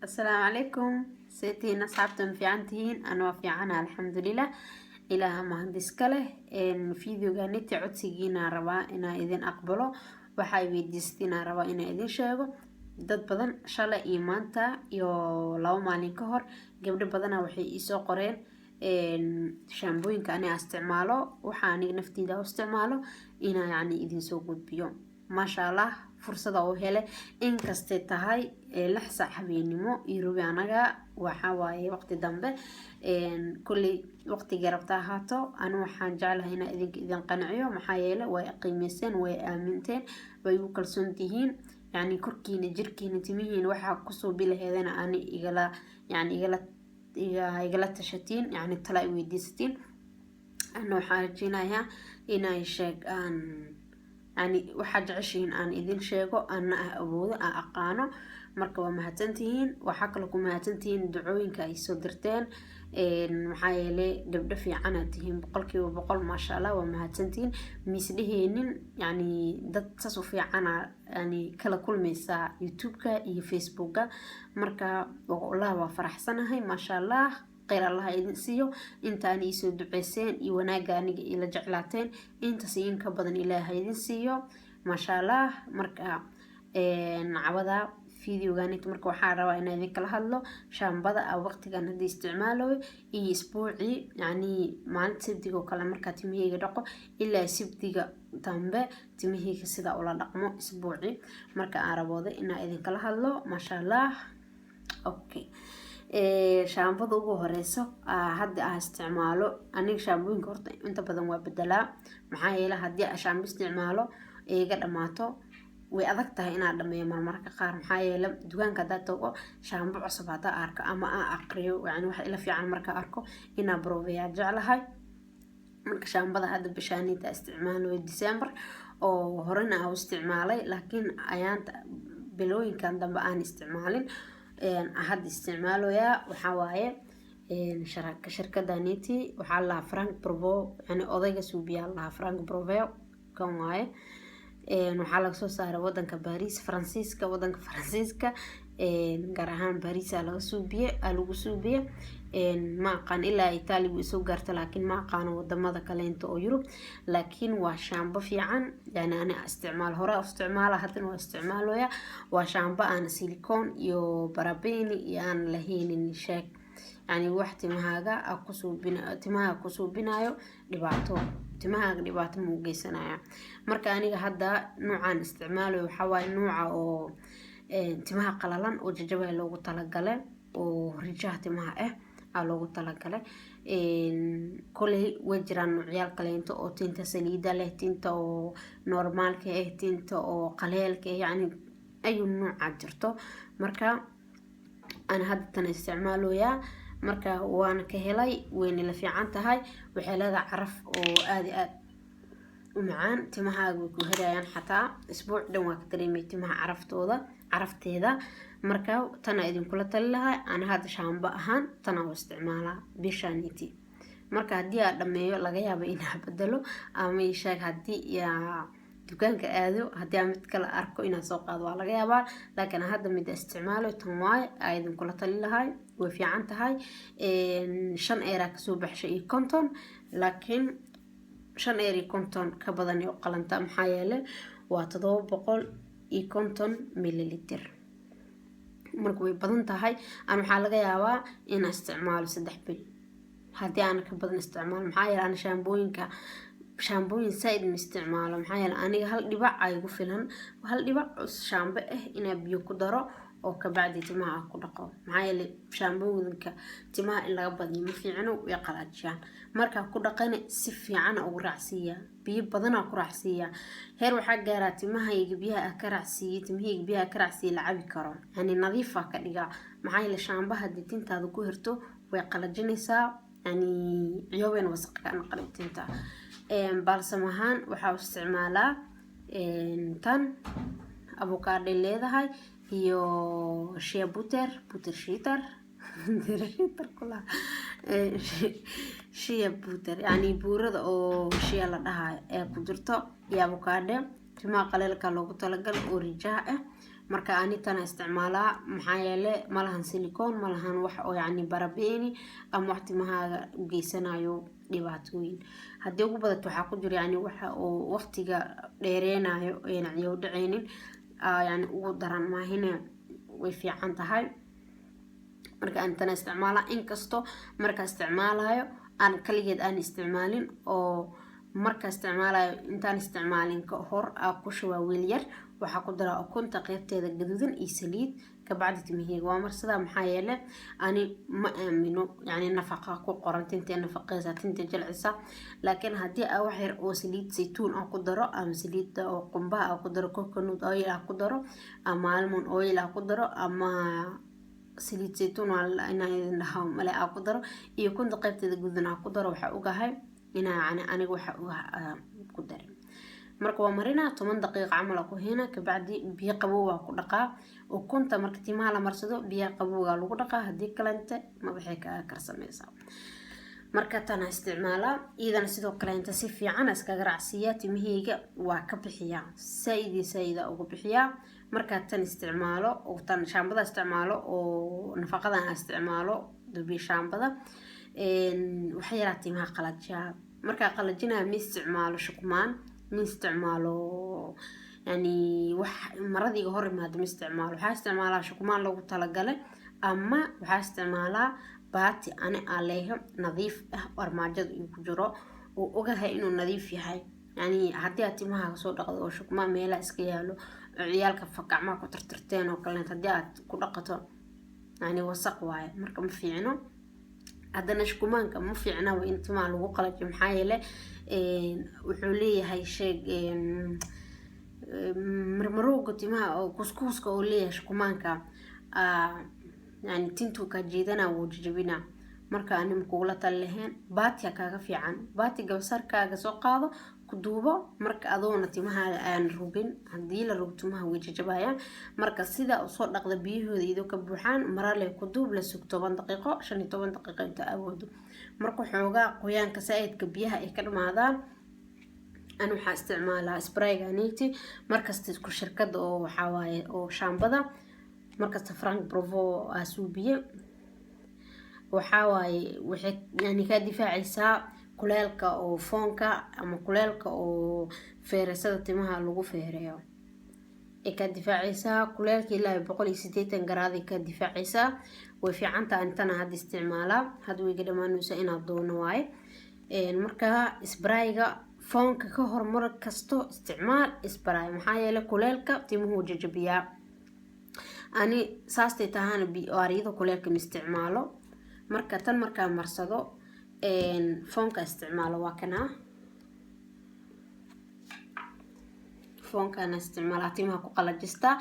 Asalaamu calaykum, seetihiin asxaabta? Ma fiican tihiin? Ana waa fiicana, alxamdulilah, Ilaaha mahad iska leh. Videoganiti codsigiina rabaa inaa idin aqbalo. Waxaa weydiistinaa rabaa inaa idin sheego. Dad badan shalay iyo maanta iyo 2 maalin ka hor, gabdho badana waxay iisoo qoreen shaambooyinka aniga isticmaalo, waxa aniga nafteyda u isticmaalo inaa yacni idinsoo gudbiyo. Maasha Allah, fursada u hele inkastay tahay 6 saac habeenimo iyo rubi, anaga waxa waaye waqti dambe. Kulley waqtigii rabta ahaato, anu waxaan jeclahay inaa idinka idin qanciyo, maxaa yeele way qiimeyseen, way aaminteen, way igu kalsoon tihiin. Yacni korkiina, jirkiina, timihiina waxaa kusoo bilaheedana ani igala yani igala igala tashatiin, yacni tala ay weydiisatiin. Ana waxaan rajeynayaa inay sheeg aan yani waxaa jeceshihiin aan idin sheego, ana ah awoodo aan aqaano. Marka waa mahadsantihiin. Waxaa kaloo ku mahadsantihiin ducooyinka ay soo dirteen, maxaa yeelay gabdho fiicana tihiin, 100%. Maasha Allah, waa mahadsantihiin. Miisdheheenin yani dad saas u fiicana yani kala kulmaysaa YouTube-ka iyo Facebooka. Marka wallah waa faraxsanahay. Maasha Allah, kheyr Allah idin siiyo intaan iisoo duceyseen iyo wanaaga aniga ila jeclaateen. Intaas in ka badan Ilaaha idin siiyo. Maasha Allah. Marka cawada videoganit marka waxaa rabaa inaa idin kala hadlo shaambada a waqtigan haddii isticmaaloy iyo isbuucii, yacni maalinta Sabdiga oo kale markaa timaheyga dhaqo ilaa Sabdiga dambe timaheyga sidaa ula dhaqmo isbuucii. Marka aan rabooday inaa idinkala hadlo. Maasha Allah. Okay, shaambada ugu horeyso hadda aan isticmaalo aniga, shaambooyinka horta inta badan waa bedelaa, maxaa yeele haddii aan shaambo isticmaalo iga dhamaato, way adag tahay inaan dhameeyo marmarka qaar. Maxaa yeele dukaanka haddaa tago, shaambo cusub haddaa arko ama aan aqriyo, yani wax ila fiican markaa arko, inaa broveyaa jeclahay. Marka shaambada hadda bishaaniinta isticmaalayo, December oo horena aan u isticmaalay, laakiin ayaanta bilooyinkan dambe aan isticmaalin, hadda isticmaaloyaa, waxaa waaye shirkada niti. Waxaa lahaa Franck Provost, yani odayga suubiyaa lahaa Franck Provost kan waaye. Waxaa laga soo saaray wadanka Paris, Faransiiska, wadanka Faransiiska, gaar ahaan Paris aa laga suubiye, aa lagu suubiye. Ma aqaan ilaa Italia wuu soo gaarta, laakiin ma aqaano wadamada kaleento oo Yurub. Laakiin waa shaambo fiican, yani ani isticmaal hore isticmaala, haddana waa isticmaalooya. Waa shaambo aan silicone iyo paraben iyo aan lahaynin, sheeg yani wax timahaaga kusuubin, timahaaga kusuubinayo dhibaato, timahaaga dhibaato ma u geysanaya. Marka aniga hadda nuucaan isticmaalayo waxaa waaye nuuca oo timaha qalalan oo jajabaya loogu talagalay, oo rijaha timaha ah aa loogu talagalay. Koley way jiraan noocyaal kaleento oo tinta saliida leh, tinta oo normaalka ah, tinta oo qaleelka ah, yacni ayu nuuca jirto. Marka ana hadda tan isticmaaloyaa. Marka waana ka helay, wayna la fiican tahay. Waxay leedahay caraf oo aada aada u macaan. Timahaaga way ku herayaan, xataa isbuuc dhan waa ka dareemay timaha caraftooda, carafteeda. Marka tana idinkula tali lahaa. Ana hadda shaambo ahaan tana u isticmaalaa bishaniti. Marka haddii aa dhameeyo, laga yaabo inaa bedelo ama isheeg haddii dukaanka aado, haddii aan mid kale arko inaan soo qaado waa laga yaabaa. Laakiin hadda mida isticmaalo tan waaye aa idinkula tali lahay. Way fiican tahay. 5 eeraa kasoo baxshay iyo 50, laakiin 5 eer iyo 50 ka badan u qalanta, maxaa yeelay waa 750 milliliter. Marka way badan tahay. An waxaa laga yaabaa inaan isticmaalo 3 bil haddii aan ka badan isticmaalo, maxaa yeele ana shaambooyinka, shaambooyin saaid ma isticmaalo. Maxaa yeele aniga hal dhibac aa igu filan, hal dhibac shaambo ah inaa biyo ku daro oo kabacdi timaha aan ku dhaqo. Maxaa yeele shaambooyinka timaha in laga badiyo ma fiicno, way qalaajiyaan. Markaa ku dhaqana si fiicana ugu raacsiiyaa, biyo badanaa ku raacsiiyaa. Heer waxaa gaaraa timahayga biyaha ah ka raacsiiyey, timahayga biyaha ka raacsiiyey la cabi karo, yani nadiifaa ka dhigaa. Maxaa yeele shaambaha haddii tintaada ku hirto, way qalajinaysaa, yani ciyoobeen wasaq ka naqanay tinta. Balsam ahaan waxaa u isticmaalaa tan avocado leedahay iyo shea butter, butter shitter, butter shitter kula, shea butter, yani buurada oo shea la dhahayo ee ku jirto iyo avocado. Timaha qaleelka loogu talagalay oo rijaha ah. Marka ani tana isticmaalaa, maxaa yeele malahan silicone, malahan wax oo yacni paraben ama wax timahaaga u geysanayo dhibaatooyin. Haddii ugu badato waxaa ku jira yani waxa oo waqtiga dheereynayo, ayna ciyow dhaceynin, yani ugu daran maahine, way fiican tahay. Marka aan tana isticmaalaa, inkastoo marka isticmaalayo aan kaligeed aan isticmaalin, oo marka isticmaalayo intaan isticmaalin ka hor aa ku shubaa weel yar, waxaa ku daraa ukunta qeybteeda gaduudan iyo saliid, kabacdi timaheyga waa marsadaa. Maxaa yeele ani ma aamino yani nafaqa ku qoran tinta nafaqeysa, tinta jilcisa, laakiin haddii aa wax yar oo saliid saytuun ah ku daro, ama saliidda oo qumbaha ah ku daro, coconut oil ah ku daro, ama almond oil ah ku daro, ama saliid saytuun inaan idin dhaha male aa ku daro, iyo ukunta qeybteeda guduudan aa ku daro, waxaa ogahay inaa yani aniga waxa ogahay ku darin. Marka waa marinaa, 10 daqiiqa camal ku heyna, kabacdi biyo qabow waa ku dhaqaa. Ukunta marka timaha la marsado, biyaha qabowgaa lagu dhaqaa, haddii kalente madaxay kaaga karsameysaa. Marka tana isticmaalaa, iyadana sidoo kaleenta si fiican iskaga raacsiiyaa, timaheyga waa ka bixiyaa, saa-id iyo saa-ida uga bixiyaa. Markaa tan isticmaalo oo tan shaambada isticmaalo oo nafaqadan aan isticmaalo, dubiya shaambada, waxa yaraa timaha qalajiyaa. Markaa qalajinaya ma isticmaalo shukumaan, ma isticmaalo yani wax maradiiga hor imaada ma isticmaalo. Waxaa isticmaalaa shukumaan loogu talagalay, ama waxaa isticmaalaa baati ani aa leeho nadiif ah, armaajada uu ku jiro oo ogahay inuu nadiif yahay. Yani haddii aad timaha soo dhaqdo oo shukumaan meelaha iska yaalo oo ciyaalka gacmaha ku tirtirteen oo kaleet, haddii aad ku dhaqato, yani wasaq waaye, marka ma fiicno. Haddana shukumaanka ma fiicna in timaha lagu qalajiyo, maxaa yeele wuxuu leeyahay sheeg marmarowga timaha oo kuskuuska oo leeyahay shukumaanka, yani tintuu kaa jiidana, wuu jajabinaa. Marka ani makugula tali lahayn, baatiya kaaga fiican. Baati gabasarkaaga soo qaado, ku duubo, marka adoona timahaaga aan rugin. Haddii la rugo, timaha way jajabayaan. Marka sidaa usoo dhaqda, biyahooda iyadoo ka buuxaan, marale ku duub, la sug 10 daqiiqo, 15 daqiiqo inta awoodo. Marka xoogaa qoyaanka saa-idka biyaha ay ka dhamaadaan, ani waxaa isticmaalaa sprayga aniti markasta, isku shirkada oo waxaa waaye oo shaambada markasta Franck Provost aa suubiye. Waxaa waaye waxay yani kaa difaacaysaa kuleelka oo foonka ama kuleelka oo feeresada timaha lagu feereeyo ay kaa difaacaysaa. Kuleelka ilaa 180 garaaday kaa difaacaysaa. Way fiicantaa. Intana hadda isticmaalaa, hadda way ga dhamaanaysaa, inaad doono waaye. Marka sprayga foonka ka hor mar kasto isticmaal spray, maxaa yeelay kuleelka timuhu jajabiyaa. Ani saastay tahana aaryada kuleelka ma isticmaalo. Marka tan markaa marsado, foonka isticmaalo, waa kanaa foonkaana isticmaalaa, timaha ku qalajistaa.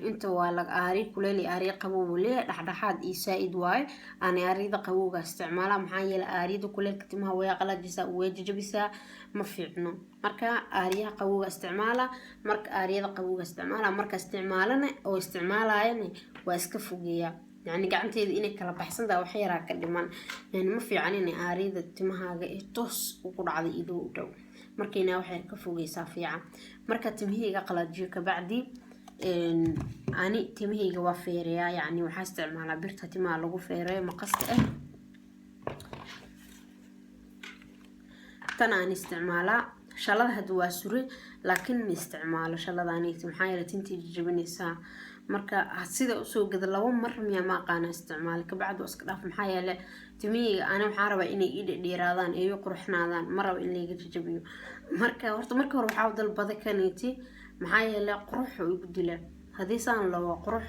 Inta waa laga aari kuleel iyo aariya qabow uu leeyahay, dhexdhexaad iyo saa-id waaye. Ani aariyada qabowga isticmaalaa, maxaa yeelay aariyada kuleelka timaha way qalajisaa, way jajabisaa, ma fiicno. Marka aariyaha qabowga isticmaala, marka aariyada qabowga isticmaala, marka isticmaalana oo isticmaalayana waa iska fogeeyaa, yani gacanteeda inay kala baxsan tahay wax yaraa ka dhiman. Yani ma fiican inay aariyada timahaaga ee toos ugu dhacday idoo u dhow, markayna waxay ka fogeysaa fiican. Marka timahayga qalajiyo kabacdi, ani timahayga waa feereyaa, yani waxaa isticmaalaa birta timaha lagu feereeyo maqasta ah. Tan aan isticmaalaa shalada hadda waa sure, laakiin ma isticmaalo shalada anigta, maxaa yeelay tintii jajabinaysaa. Marka sida usoo gada laba mar miyaa ma aqaana isticmaala, kabacdi waa iska dhaaf, maxaa yeelay timihayga ani waxaan rabaa inay ii dhedheeraadaan, ay ii quruxnaadaan, ma rabo in layga jajabiyo. Marka horta marka hore waxaa dalbada kaniiti, maxaa yeelay qurux igu dila. Haddii saan loo qurux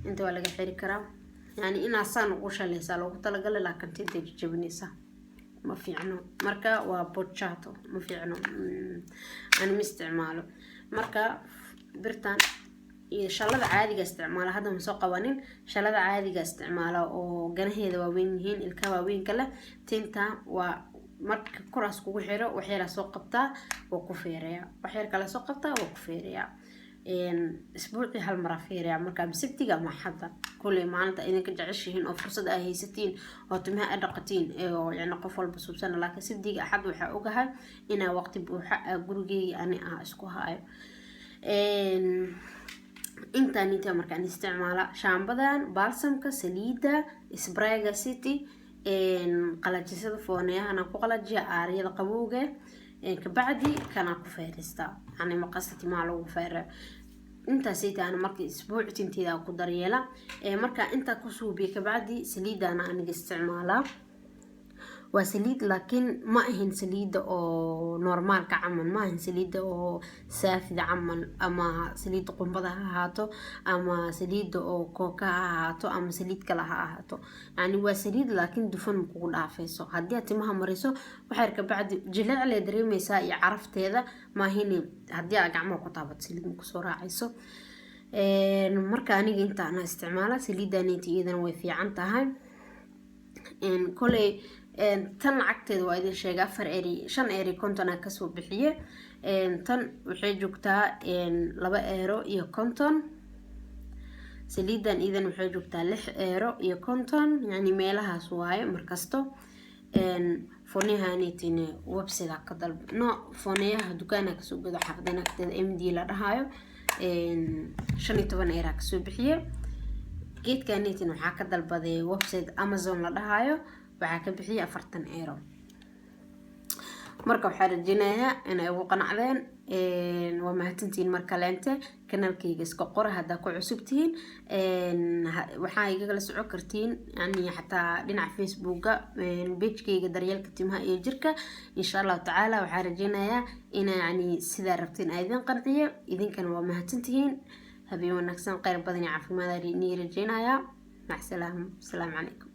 inta waa laga xiri karaa, yani inaa saan ugu shaleysaa loogu talagalay, laakiin tinta jajabinaysaa, ma fiicno. Marka waa bojato, ma fiicno, ani ma isticmaalo. Marka birtan iyo shalada caadiga isticmaala hadda ma soo qabanin. Shalada caadiga isticmaala oo ganaheeda waaweyn yihiin, ilkaha waaweynka leh, tinta waa marka koraas kugu xiro, waxyaraa soo qabtaa, waa ku feereyaa, waxyar kale soo qabtaa, waa ku feereyaa. Isbuucii hal maraa feereyaa, marka sabtiga ama axadda, kulley maalinta idinka jeceshihiin oo fursad ay haysatiin oo timaha ay dhaqatiin oo yani qof walba suubsana. Laakiin sabtiga axad waxaa ogahay inaa waqti buuxa gurigeyga ani ah isku hayo. Intaan inta markaan isticmaala shaambadan, balsamka, saliidda, sprayga city, qalajisada fooneyahana ku qalajiya aaryada qabowga. Kabacdi kanaa ku feeristaa, yani maqasta timaha lagu feera. Intaasayta ana marka isbuuc tinteeda ku daryeela. Marka intaa ku suubiya kabacdi, saliidana aniga isticmaalaa waa saliid, laakiin ma ahin saliidda oo normaalka camal, ma ahin saliidda oo saafida camal, ama saliidda qumbada ha ahaato, ama saliidda oo kooka ha ahaato, ama saliid kale ha ahaato. Yani waa saliid, laakiin dufan ma kugu dhaafayso. Haddii aad timaha mariso, waxyar kabacdi jileeclee dareemeysaa iyo carafteeda maahini. Haddii aad gacmaha ku taabato, saliid ma kusoo raacayso. Marka aniga intaana isticmaala. Saliidaniti iyadana way fiican tahay. Koley tan lacagteeda waa idin sheegay, 4 euro, 5.50 euro aa kasoo bixiye. Tan waxay joogtaa 2.50 euro. Saliidan iidan waxay joogtaa 6.50 euro, yani meelahaas waaye markasto. Foneyahanitine website ka dalb no, foneyaha dukaana kasoo gado xaafadan agteeda MD la dhahayo, 15 euro kasoo bixiye. Geedkanitin waxaa ka dalbaday website Amazon la dhahayo, waxaa ka bixiyay 40 euro. Marka waxaa rajeynayaa inay ugu qanacdeen. Waa mahadsantihiin. Mar kaleente kanaalkayga iska qora haddaa ku cusub tihiin. Waxaa igala socon kartiin yani xataa dhinaca Facebooka, pagekayga Daryeelka Timaha iyo Jirka. Insha Allahu tacaala waxaa rajeynayaa ina yani sidaa rabtiin aa idin qanciyo. Idinkana waa mahadsantihiin. Habeen wanaagsan, kheyr badan iyo caafimaad nii rajeynayaa. Macsalaam, asalaamu calaykum.